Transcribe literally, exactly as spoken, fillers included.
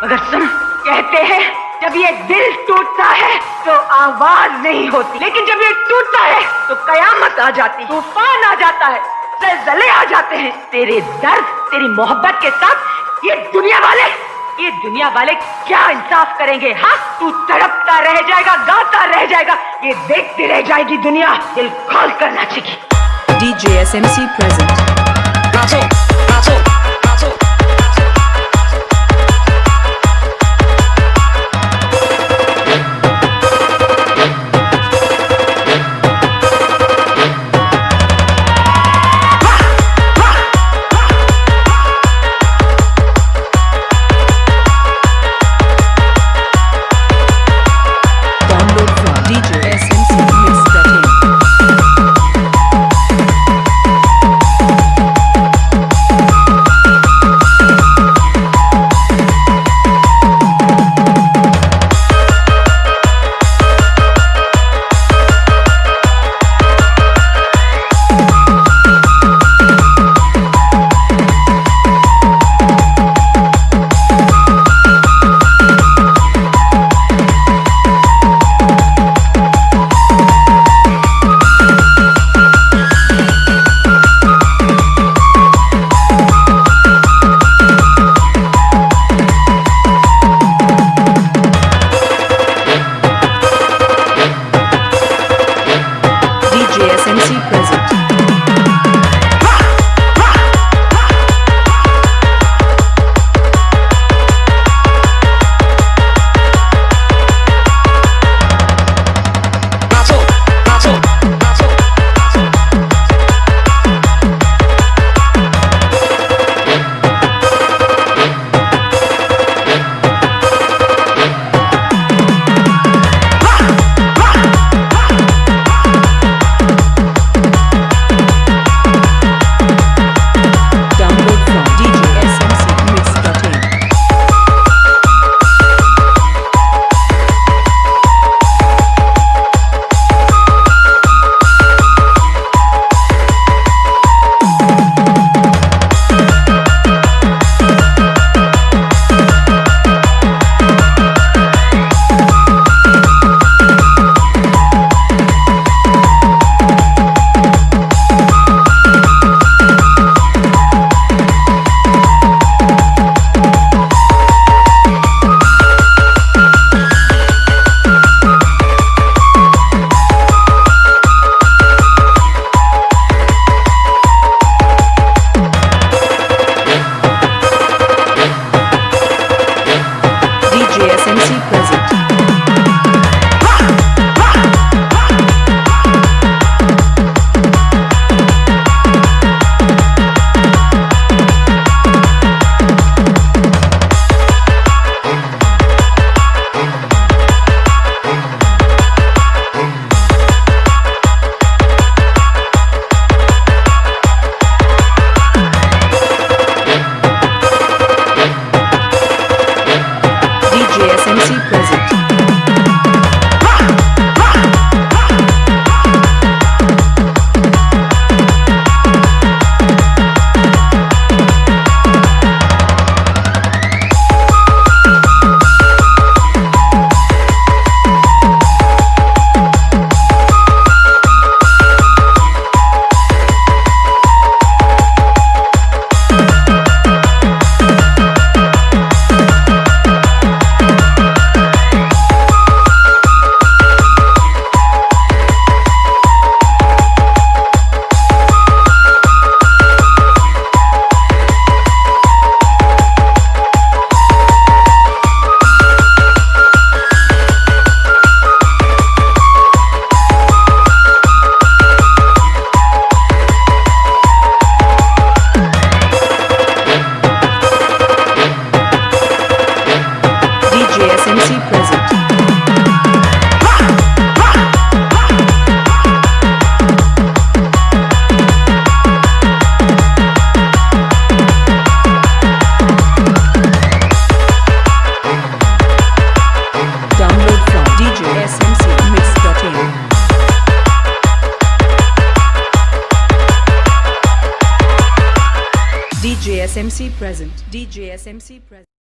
मगर सुन, कहते हैं, जब ये दिल टूटता है तो आवाज नहीं होती, लेकिन जब ये टूटता है तो कयामत आ जाती, तूफान आ जाता है, जलजले आ जाते हैं। तेरे दर्द, तेरी मोहब्बत के साथ ये दुनिया वाले, ये दुनिया वाले क्या इंसाफ करेंगे? हाँ, तू तड़पता रह जाएगा, गाता रह जाएगा, ये देखती रह जाएगी दुनिया। दिल खोल कर नाचेगी। D J S M C present. Download from D J S M C mix dot in. D J S M C present. Download from D J S M C mix dot in. D J S M C present. D J S M C present. D J S M C present. Download from D J S M C mix dot in. D J S M C present. D J S M C present.